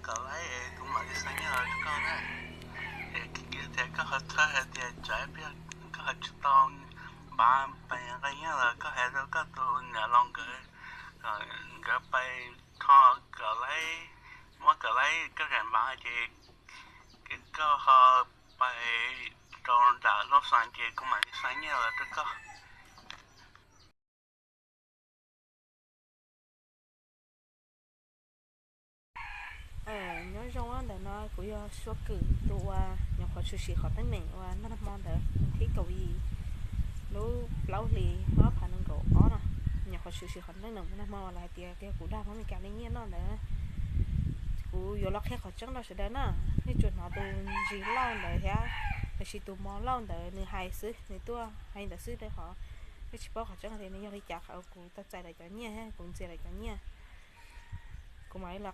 Tau lawm es kuv mam li xa nyiaj los rau koj na. Es tias koj ho txhawj hais tias tsam ib pliag koj ho tsis tau npav pees nqa nyiaj los koj hais rau koj tus niam laus nkawd kom nkawd pais tho kom laib, muab kom laib koj zam npav ces koj ho pais rau nram lub xas ces kuv mam li xa nyiaj los rau koj. Nyob zoo, ntawm no kuv yog Suav Kwm tus uas nyuam qhuav tshwm sim qhov teeb meem uas nag hmo ntawd thib kaum yim lub plaub hlis ob phav nees nkaum ob no. Nyuam qhuav tshwm sim qhov teeb meem nag hmo uas lawv hais tias yog kuv dag Hmoob Mes Kas li nyiaj noj ntawd. Kuv yuav los qhia qhov tseeb rau sawv daws na. Nej tsuas hnov tus Ntsis Lauj ntawd thiab, los sis tus Mos Lauj ntawd nws hais xwb, nws tuaj hais ntawd xwb rau qhov nej tsis paub qhov tseeb tias nws yog li cas, qhov kuv tau txais lawv cov nyiaj thiab kuv ntxias lawv cov nyiaj. Kuv mam li los